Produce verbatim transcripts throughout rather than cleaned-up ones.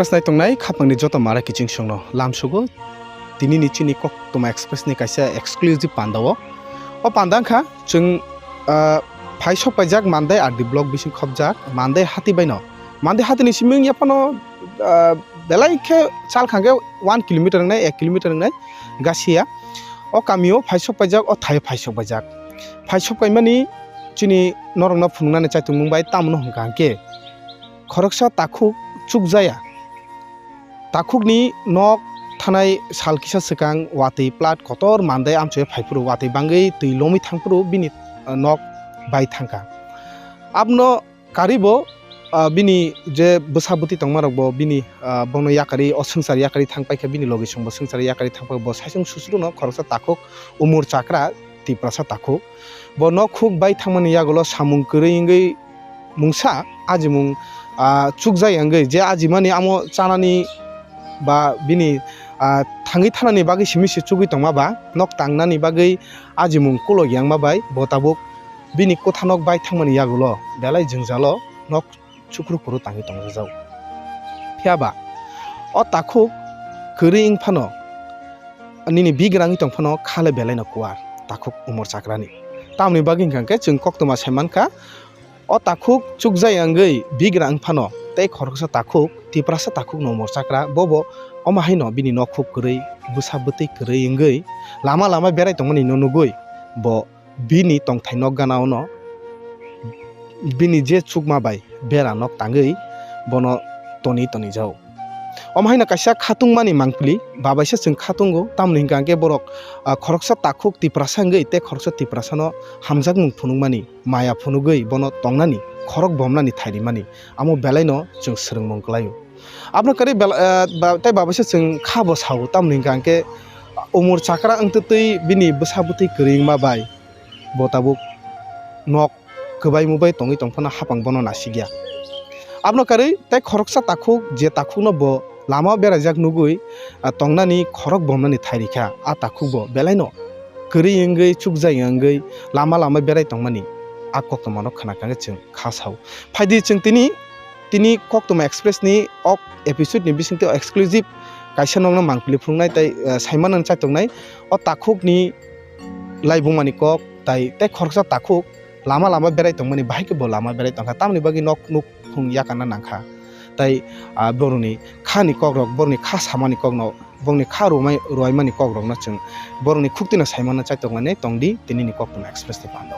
Express nai tongnai khapangni joto mara kiching songno lamsugo. Tinini chini Koktwma Express ni kaisa exclusive panda o. O panda wngkha chwng, ah, phai sok paijak Mandai R D block bising khopjak Mandai hati baino. Mandai hati ni simi wngya phano, ah, belai khe chal khangkhe one kilometer wngnai, ek kilometer wngnai gasiya. O kamio phai sok paijak, o thaio phai sok paijak. Phai sok paimani chini norokno phunuknani chaitungmung bai tamno hwnkha hwnkhe khoroksa takhuk chukjaya. Takhukni nok thanai sal kisa swkang watwi plat kotor Mandai amchoi phaiphuru watwi bangwi twi lomwi thangphuru bini, ah, nok bai thangkha. Abno karibo, ah, bini je bwsa bwtwi tongmarokbo bini, ah, bono yakarwi o swngchar yakarwi thangpaikha, bini logisongbo swngchar yakarwi thangpaikha, bo saichung susruno khoroksa takhuk umor chakra Tiprasa takhuk. Bo nok khuk bai thangmani yagulo samung kwrwi wngwi mungsa ajimung, ah, chukjai wngwi je ajimani amo chanani ba bini, ah, thangwi thanani bagwi simi se chugwi tongma ba nok tangnani bagwi ajimung kolok yangma bai bo tabuk bini kwtha nok bai thangmani yagulo belai jwngjalo nok chukru kuru tangwi tongjak. Phiya ba o takhuk kwrwi wng phano nini bigra wngwi tong phano kha le belai no kuar takhuk umor chakrani. Tamoni bagwi hwnkha khe chwng koktwma sai mankha, o takhuk chukjai wngwi bigra wng phano tei khoroksa takhuk Tiprasa takhuk no umor chakra, bobo omo haino bini nok khuk kwrwi, bwsa bwtwi kwrwi wngwi lama lama berai tongmani no nugwi bo bini tongthai nok gana ono bini je chukma bai bera nok tangwi bono toni toni jao. Omo haino kaisa khatungmani mangpili babaisa chwng khatungo, tamoni hwnkha hwnkhe borok, ah, khoroksa takhuk Tiprasa wngwi tei khoroksa Tiprasano hamjakmung phunukmani, maya phunugwi bono tongnani, khorok bomnani thai rimani, amo belaino chwng swrwngmung kwlaio. Aboni karwi bel-, ah, ba-, tei babaisa chwng kha bo sao, tamoni hwnkha hwnkhe umor chakra wngtwi twi bini bwsa bwtwi kwrwi wngma bai bo tabuk nok kwbaimung bai tongwi tongphano hapang bono nasikya. Aboni karwi tei khoroksa takhuk, je takhukno bo lama beraijak nugwi, ah, tongnani khorok bomnani thai rikha, a takhuk bo belaino kwrwi wngwi chukjai wngwi lama lama berai tongmani a koktwmano khna khe chwng kha sao. Phaidi chwng tini, tini Koktwma Express ni ok episode ni bisingtwi exclusive kaisa nokno mangpili phunuknai tei, eh, saimano chaitongnai o takhukni laibumani kok tai tei khoroksa takhuk lama lama berai tongmani bahai khe bo lama berai tongkha, tamoni bagwi nok nuk phung yakarna nangkha. Tai, ah, borokni khani kokrok, borokni kha samani kokno, borokni kha rwmai-, rwimani kokrokno chwng borokni khuktwino saimano chaitongnai tongdi tinini Koktwma Express ni pando.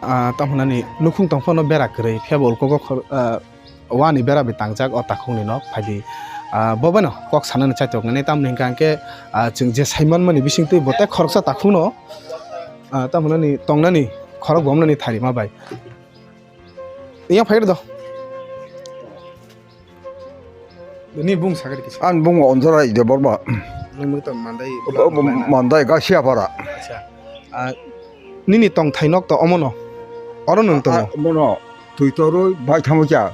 Ah, tamo hwnani nukhung tongphano bera kwrwi, phiya bo ulkogo khor-, ah, wani bera bai tangjak o takhukni nok phaidi. Ah, bo baino kok sanani chaitok nani, tamoni hwnkha hwnkhe, ah, chwng je saimanmani bisingtwi bo tei khoroksa takhukno, ah, tamo hwnani tongnani khorok bomnani tharima bai. Yang phai do. Ni bung sakari kisa. An bung Onjorai Debbarma. Nungwi tong Mandai. Bo, bo, Mandai Gasiapara. Acha. Ah, nini tongthai nok to omono. Oro nung tongo. Ah, mono twi torwi bai thangwi kha.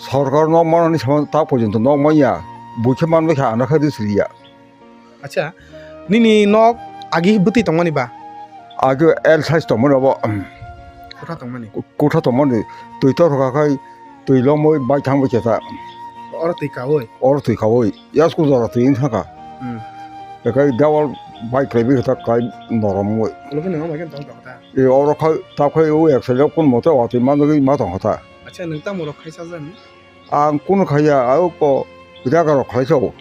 Sorkar nok manani sama ta porjonto nok manya. Buikhe manwi kha, ano khe dusriya. Acha, nini nok agi bwtwi tongmani ba? Agi L size tongmani obo. Kotha tongmani? Kotha tongmani. Twi torkha khai twi lomwi bai thangwi khe ta. Oro twi kawi? Oro twi kawi. Yasku jora twi wng thangkha. Hmm. Ekai dawal bai klaiwi khe ta kai norom wngwi. Ulo khe nang bai khe tong tong ta? E oro khai ta khai o ek side kun mote watwi manwi ma tongkha ta. Acha, nang tamo rok khai sajani? Ang kunu khaiya, ang ko rega rok khlai sao.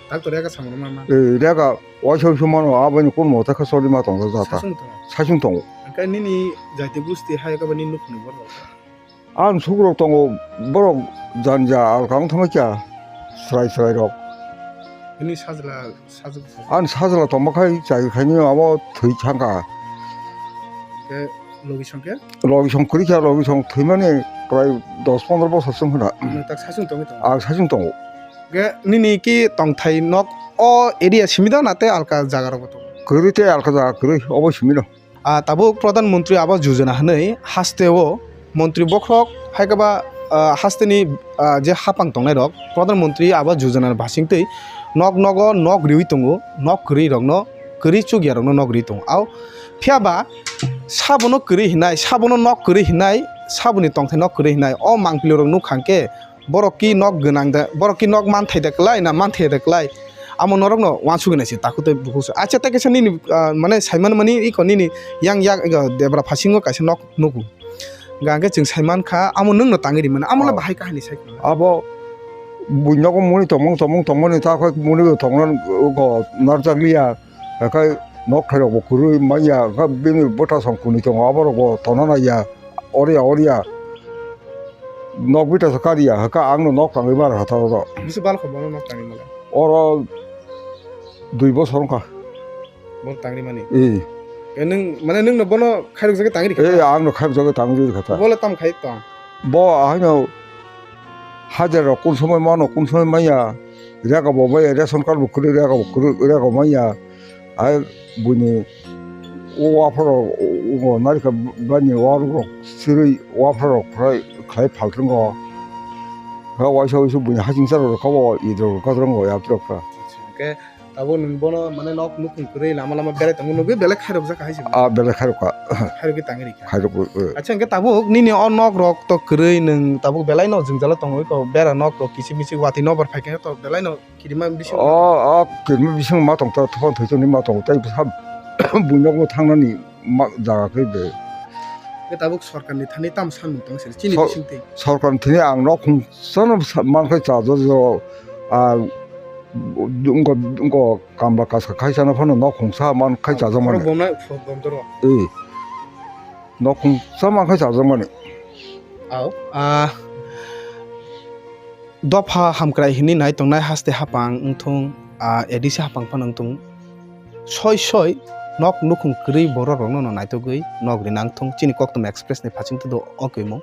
Doctor rega samung ma ma. Eh, rega waisa waisa mano, aboni kun mo ta kha sori ma tongo jata. Sasung tongo. Sasung tongo. Angkai nini jati gusti hai ka bani nuk ni borok. Ang sukrok tongo, borok janja alkang thama kya srai srai rok. Ini sajla Sajwk sajwk. Ani sajla tongma khai chai khaini abo thwi thangkha. Ke logi song ke? Logi song kwrwi kha, logi song thwimani prai dos pondro bosor chwng hwna. Nwng tak sasung tongwi tongo? Ang sasung tongo. Ke nini ki tongthai nok o area simi do na tei alka jaga rogo tongo? Kwrwi tei alka jaga kwrwi obo simi do. Ah, tabuk Pradhan Mantri Awas Yojana hwnwi haste o montri bokhorok hai khe ba, ah, haste ni, ah, je hapang tongnai rok Pradhan Mantri Awas Yojana ni basing twi nok nogo nok riwi tongo, nok kwrwi rok no kwrwi chukya rok no nok riwi tongo. Ao phiya ba Sabono kwrwi hinai, sabono nok kwrwi hinai, saboni tongthai nok kwrwi hinai. O mangpili rok nuk kha khe borok ki nok gwnang da, borok ki nok manthai da kwlai na manthai da kwlai. Amo norok no uansugwi nai se takhuk tei bukhuk se. Acha tei kaisa nini, ah, mane saiman mani iko nini yang yak, iko debra phasingo kaisa nok nugo. Hwnkhe chwng saiman kha, amo nwng no tangwi rimani. Amo le Oh. bahai kahini sai kha. Abo buino ko muni tongmung tongmung tongmani ta khoi muni tongna ko narjakliya. Hakai nok khairok bo kwrwi manya, hakai bini bwta song kwnwi tongo, aborok bo tongna naiya, oria oria. Nok bita se kariya, hakai ang no nok tangwi mara hataro ro. Bisi bal kho bono nok tangwi mala. Oro dui bosor wngkha. Bono tangwi mani. Eh. E nwng, mane nwng no bono khairok jagwi tangwi rikha? Eh, ang no khairok jagwi tangwi rikha ta. Bole tam khai tong? Bo ahai no hajar rok kun somoi mano, kun somoi manya. Rega bo bai ration card bo kwrwi, rega bo kwrwi, rega bo manya. Ai buini o wapharo o narikha bani warok sirwi wapharo khlai khlai phaltrongo. Ha waisa waisa buini haching charo kabo idro kadrongo yaptro kha. Acha, hwnkhe tabuk nwng bono mane nok nukhung kwrwi lama lama berai tongma nugwi belai khairok jak hai se. Ah, belai khairok kha. Khairok khe tangwi rikha. Khairok, eh. Acha, hwnkhe tabuk nini o nok rok to kwrwi nwng tabuk belai no jwngjalo tongwi ko bera nok rok kichi michi watwi nobar phai khe to belai no kirima bising. O, o kirima bising ma tong ta, thopha thoi chongni ma tong tei sab buinokno thangnani ma jaga khe de. Khe tabuk sorkarni thani tam sanmung tong sir chini Sor-, bisingtwi. Sorkarni thani ang nok khungsa no sa-, man khai cha jo jo, a, wngko, wngko kamla kaisa khai chana phano nok khungsa man khai cha jo mani. Khorok bomna, khorok bomdoro. Eh. Nok khungsa man khai cha jo mani. Au, a, Dopha hamkrai hinwi nai tongnai haste hapang wngthung, a, A D C hapang phano wngthung. Soi soi nok nukhung kwrwi borok rokno no naitugwi nok rina wngthung. Chini Koktwma Express ni phachingtwi do o kwimung.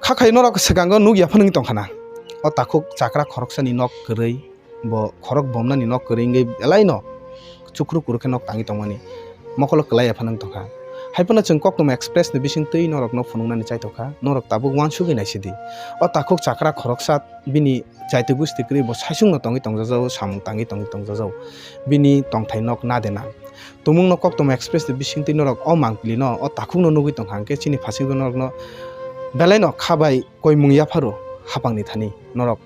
Khakhai norok swkango nukya phano wngwi tongkhana. O takhuk chakra khoroksani nok kwrwi. Bo khorok bomnani nok kwrwi wngwi belaino chukru kuru khe nok tangwi tongmani mokolo kwlai ya phano wng tongkha. Hai phano chwng Koktwma Express ni bisingtwi norokno phunuknani chai tongkha, norok tabuk uansugwi naisidi. O takhuk chakra khoroksa bini chaitwi gusti kwrwi bo saisungno tongwi tongjajago, samung tangwi tongwi tongjajago. Bini tongthai nok na de nang. Tumungno Koktwma Express ni bisingtwi norok o mangpili no, o takhukno nugwi tongkha, hwnkhe chini phasingbo norokno belaino kha bai koimung yapharo hapangni thani norok.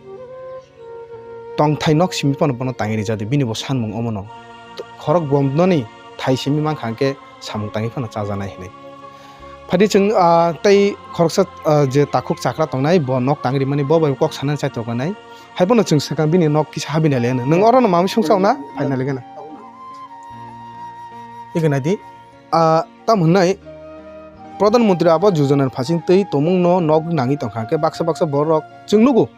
Tongthai nok simi phano bono tangwi rijadi, bini bo sanmung omono. Khorok bomnani thai simi mankha hwnkhe samung tangwi phano chajaknai hinwi. Phadi chwng, ah, tei khoroksa, ah, je takhuk chakra tongnai, bo nok tangwi rimani, bo bai kok sanani chai tongkha nai. Hai phano chwng swkang bini nok kisa habina le hwno. Nwng oro no mami songsa na phaina le gana. Ego naidi, ah, tam hwnai Pradhan Mantri Awas Yojana ni phasing twi tomung no nok nangwi tongkha hwnkhe baksa baksa borok chwng nugo.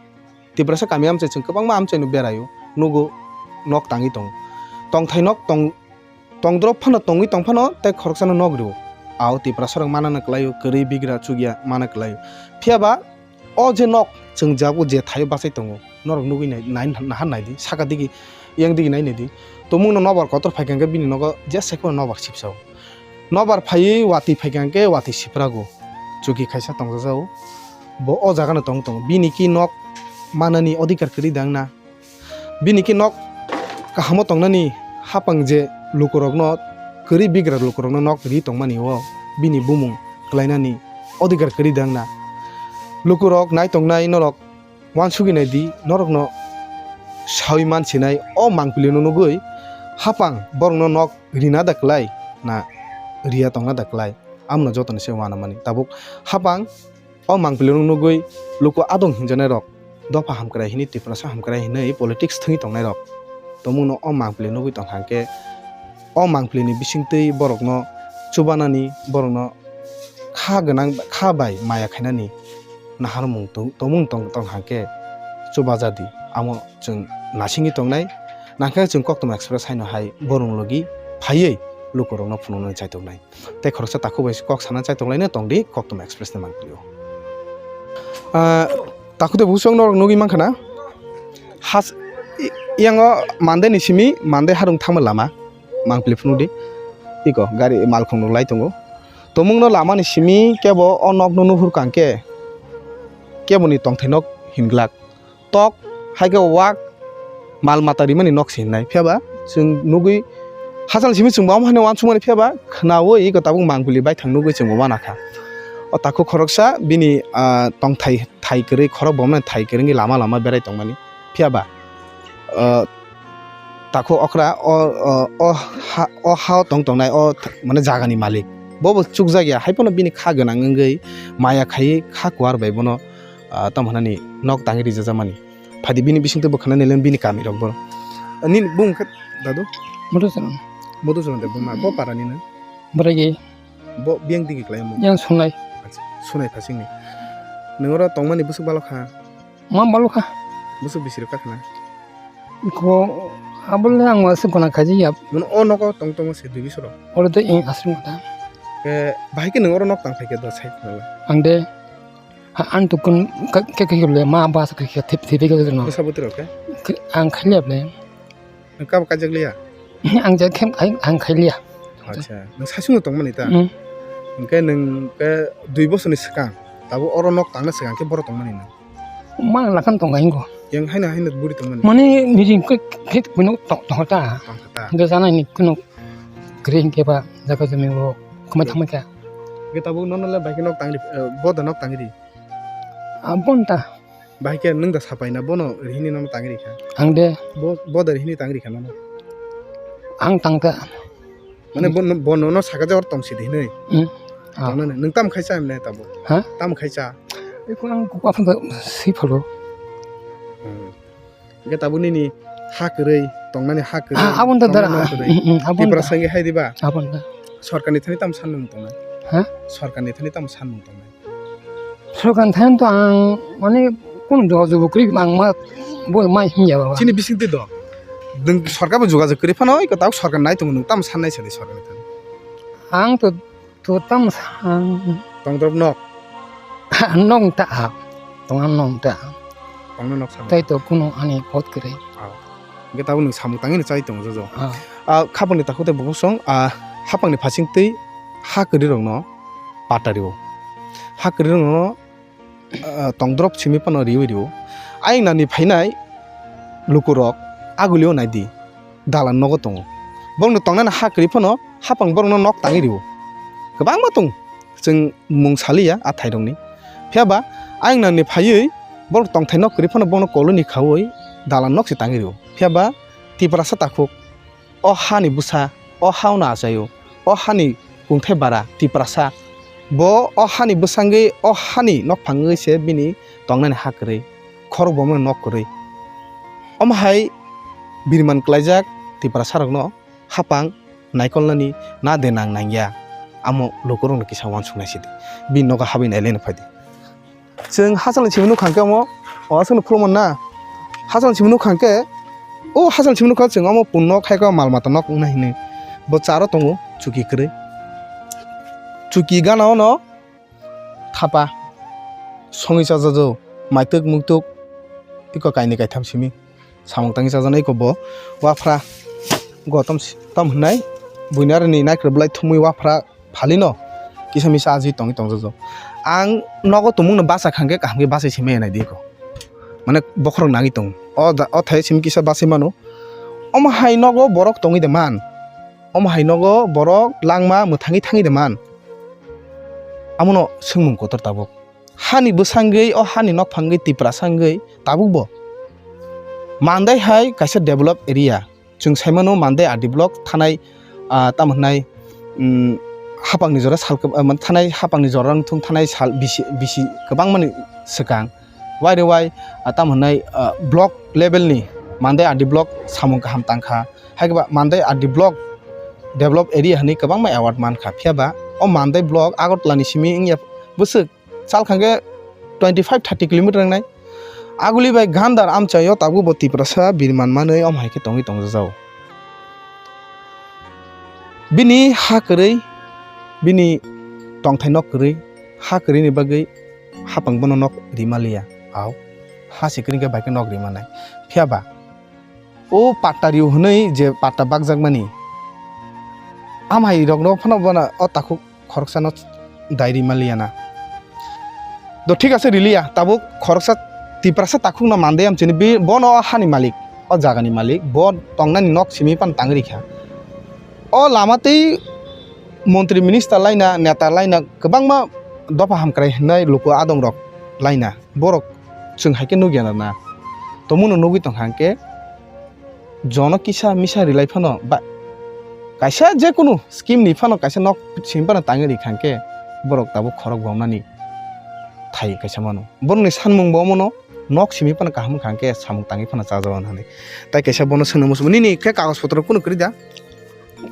Tiprasa kami amchai chwng kwbangma amchaino beraio, nugo nok tangwi tongo. Tongthai nok tong, tongdrop phano tongwi tong phano tei khoroksano nok rio. Ao Tiprasarok manano kwlaio, kwrwi bigra chukya mana kwlaio. Phiyaba o je nok chwng jago je thaio bachai tongo, norok nugwi nai, nai, naha naidi, saka digi, yang digi nai naidi. Tomungno nobar kotor phaikha hwnkhe bini nogo jesa phano nobar sipsao. Nobar phaiwi watwi phaikha hwnkhe watwi siprago. Chuki khaisa tongjajago. Bo o jagano tong tongo. Bini ki nok manani odhikar kwrwi dang na? Bini ki nok kahamo tongnani hapang je lukurokno kwrwi bigra lukurokno nok ri tongmani o bini bumung kwlainani odhikar kwrwi dang na? Lukurok nai tongnai norok uansugwi nai di, norokno saui man sinai o mangpilino nugwi hapang borokno nok rina da kwlai na riya tongna da kwlai, amno jotono se uanamani. Tabuk hapang o mangpilirok nugwi luku adong hinjanai rok, dopha hamkrai hinwi, Tiprasa hamkrai hinwi politics thwngwi tongnai rok tongmungno o mangpili nugwi tongkha hwnkhe o mangpilini bisingtwi borokno chubanani, borokno kha gwnang, kha bai maya khainani naharmung tong-, tongmung tong-, tongkha hwnkhe chubajadi. Amo chwng nasingwi tongnai, nangkhe chwng Koktwma Express haino hai borok logi phaiwi lukurokno phunuknani chai tongnai. Tei khoroksa takhuk bai kok sana chai tonglaino tongdi Koktwma Express ni mangpili o. Ah, takhuk de busong norok nugwi mankha na? Has, i-, yango Monday ni simi, Monday harung thangma lama. Mangpili phunukdi. Iko gari malkhung rok lai tongo. Tomungno lama ni simi kebo o nok no nuhur kang khe, kebo ni tongthai nok hin glak. Tok, hai khe wak, mal mata rimani nok se hinnai. Phiya ba chwng nugwi Hachal simi chwngbo omo haino uansukmani phiya ba khnaui iko tabuk mangpili baithang nugui chwngbo uanakha. O takhuk khoroksa bini, ah, tongthai thai kwrwi, khorok bomnani thai kwrwi wngwi lama lama berai tongmani. Phiya ba, ah, takhuk okra o, o, o ha, o hao tong tongnai o th-, mane jagani malik. Bobo chukjakya, haiphano bini kha gwnang wngwi maya khaiwi kha kuar bai bono, ah, tamo hwnani nok tangwi rijajakmani. Phaidi bini bisingtwi bwkhana nailen bini kamirok bono. Nini bung khe dadu? Madhusudan. Madhusudan Debbarma. Bo para nino? Boragi. Bo biyang digi khlai mo? Yang Sunai. Acha, Sunai phasingni. Nwng oro tongmani bwswk balo kha? Ma balo kha. Bwswk bisi rwkha khna? Ko abole ang aswk gona khaji ya. Mono o nogo tong tongo se dui bisoro? Oro to ing aswk mata. Ke bahai ke nwng oro nok tang phai khe do sai khna? Ang de Ha, ang to kun ka, ke, ke, ke le ma ba sa ke, ke thip, thip, ke, ke, no. Bwsa bwtwi rok khe? Ke, ang khailiya ble. Nwng kabo kaijak liya? Ang ja khe, ang, ang khailiya. Acha, nwng saichung no tongmani ta? Mm. Hwnkhe nwng khe dui bosorni swkang, tabuk oro nok tangna swkang khe boro tongmani nwng? Ma lakhan tong hingo. Yang haino haino buri tongmani? Mani niji khe, khe, kuno tong, tong ta. Tong ta. Hwnkhe janai ni kuno kre hwnkhe ba jaga jami bo khumai thangma khe. Hwnkhe tabuk nono le bai khe nok tangri, eh, bo da nok tangri? Abon ta. Bahai khe nwng da sapai na bono rihini nono tangri kha. Ang de. Bo, bo da rihini tangri kha nono. Ang tang ta. Mane bo, bo nono saka jawar tong sidi hinui. Hmm. Ah. Tong nani. Nwng tam khai cha mane tabo. Ha? Tam khai cha. Eko ang kupa phan si phalo. Hmm. Hwnkhe tabuk nini ha kwrwi, tongnani ha kwrwi, ah, aboni da tongnani dara, nok kwrwi. Mm, mm, aboni da. Tiprasa wngwi hai diba? Aboni da. Sorkarni thani tamo sanmung tongnai? Ha? Sorkarni thani tamo sanmung tongnai? Sorkarni thani to ang, mane, kunu jogajog bo kwrwi, ang ma, bo ma himya baba. Chini bisingtwi do. Nwng sorkar bo jogajog kwrwi phano, iko tabuk sorkar nai tongo, nwng tamo sannai sadi sorkarni thani? Ang to To tam sang. Tongdrop nok. Nok ta. Tong nok ta. Tongno nok samung. Tai to kuno ani pot kwrwi. Ah. Hwnkhe tabuk nwng samung tangwi no chai tongo jojo. Ah. Ah, khapangni takhuk tei bukhuk song, ah, hapangni phasing twi ha kwrwi rokno patario. Ha kwrwi rokno ah, tongdrop simi phano riwi rio. Ayang nani phainai lukurok agulio naidi, dalan nogo tongo. Borokno tongnani ha kwrwi phano hapang borokno nok tangwi rio. Kwbangma tong, chwng mung saliya a thairokni. Phiya ba ayang nani phaiwi borok tongthai nok kwrwi phano bono koloni khaui dalan nok se tangwi rio. Phiya ba Tiprasa takhuk. O hani bwsa, o haono achaio, o hani kungthai bara Tiprasa. Bo o hani bwsangwi, o hani nokphangwi se bini tongnani ha kwrwi, khorok bomani nok kwrwi. Omo hai biriman klaijak Tiprasarokno hapang naikolnani na de nang nangya. Amo lukurokno kisa uansuknai sidi. Bini nogo habwi nailaino phaidi. Chwng hachal ni simi nukha hwnkhe omo, o aswkno khulumani na. Hachal ni simi nukha hwnkhe, o hachal ni simi nukha chwng omo pun nok hai khe mal mata nok wngna hinwi. Bo charo tongo, chuki kwrwi. Chuki gana ono thapa. Songwi chajajo, maitwk muktwk, iko kainwi kaitham simi. Samung tangwi chajaknai iko bo. Uaphra gotom si-, tom hwnwi buini aroni naikwrwk bwlai thumwi uaphra phalino kisa misa ajwi tongwi tongjago. Ang nogo tongmungno bachakha hwnkhe kaham khe bachai se maya naidi iko. Mane bokhorok nangwi tongo. O da, o thai simi kisa bachai mano. Omo hai nogo borok tongwi de man. Omo hai nogo borok langma mwthangwi thangwi de man. Amono swngmung kotor tabuk. Hani bwsangwi, o hani nokphangwi Tiprasa wngwi tabukbo Mandai hai kaisa develop area. Chwng saimano Mandai R D block thanai, ah, tamo hwnai, um, hapangni jora sal kwb-, ah, thanai hapangni jora wngthung thanai sal bisi, bisi kwbangmani swkang. Wai re wai, ah, tamo hwnai, ah, block level ni Mandai R D block samung kaham tangkha. Hai khe ba Mandai R D block develop area hwnwi kwbangma award mankha. Phiya ba o Mandai block Agartala ni simi wngya bwswk Chalkhang khe twenty five thirty kilometer wngnai. Aguli bai Gandar amchaio tabuk bo Tiprasa biri man manwi omo hai khe tongwi tongjajago. Bini ha kwrwi, bini tongthai nok kwrwi, ha kwrwini bagwi hapang bono nok rima liya. Au, ha se kwrwi khe bai khe nok rima nai. Phiya ba o patta riu hwnwi je patta bakjakmani, amhai rokno phano bono o takhuk khoroksano dai rima liya na. Do thik ase riliya, tabuk khoroksa Tiprasa takhukno Mandai amchini bi-, bono o hani malik, o jagani malik, bo tongnani nok simi pan tangri kha. O lama tei montri minister laina, neta laina kwbangma dopha hamkrai hwnwi luku adongrok laina. Borok chwng hai khe nukya na. Tongmano nugwi tongkha hwnkhe jono kisa misa rilai phano ba kaisa jekunu scheme ni phano kaisa nok simi phano tangwi rikha hwnkhe borok tabuk khorok bomnani thai kaisa mano. Borokni sanmung bo omono nok simi phano kaham wngkha hwnkhe samung tangwi phano chajago hwnwi. Tai kaisa bono swngna muchungo, "Nini khe kagoj potro kunu kwrwi da?"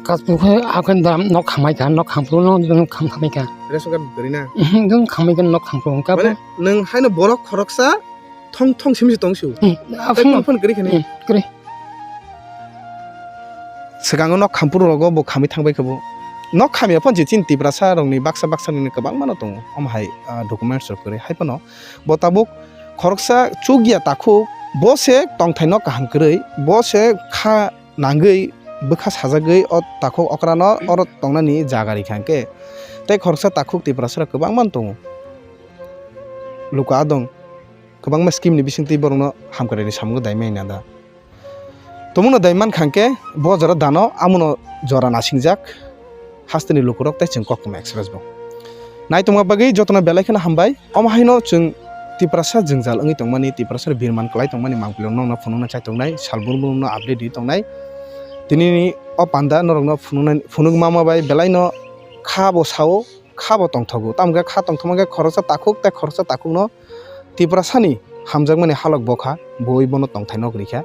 Kagoj potro khe akhe da nok khamai kha, nok khamphuru no kham khamai kha. Ration card kwrwi na? Mhm, dun khamai kha nok khamphuru wngkha. Mane nwng haino borok khoroksa thong thong simi se tong su. Hmm, Tai aphano. Kunu phano kwrwi khani? Hmm, kwrwi. Swkango nok khamphuru rogo bo khamwi thangbai khe bo. Nok khamya phano je chini Tiprasa rokni baksa baksa nini kwbangma no tongo. Omo hai, ah, documents rok kwrwi. Hai phano bo tabuk khoroksa chukya takhuk, bo se tongthai no kaham kwrwi, bo se kha nangwi bwkha sajagwi o takhuk okra no oro tongnani jaga rikha hwnkhe. Tei khoroksa takhuk Tiprasa rok kwbangma no tongo. Luku adong kwbangma scheme ni bisingtwi borokno hamkrai ni samungo dai manya da. Tongmungno dai mankha hwnkhe bo jora dano amono jora nasingjak hasteni lukurok tei chwng Koktwma Express bo. Naitongma bagwi jotono belai kheno hambai. Omo haino chwng Tiprasa jwngjal wngwi tongmani, Tiprasa birman kwlai tongmani mangpilio nokno phunukna chai tongnai, sal brum brumno update rwi tongnai. Tinini o panda norokno phunuknani, phunukma ma bai belaino kha bo sao, kha bo tongthogo. Tamo khe kha tongthokma khe khoroksa takhuk tei khoroksa takhukno Tiprasani hamjakmani halok bokha, boi bono tongthai nok rikha.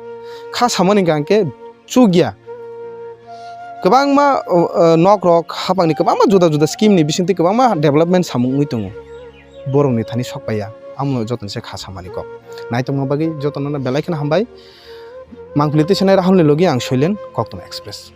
Kha samani hwnkha hwnkhe chukya. Kwbangma, o, o, nokrok, hapangni kwbangma juda juda scheme ni bisingtwi kwbangma development samung wngwi tongo. Borokni thani sok paiya, amono jotono se kha samani kok. Naitongma bagwi jotono belai kheno hambai. Mangpili twi sanai Rahulni logi ang Soilen, Koktwma Express.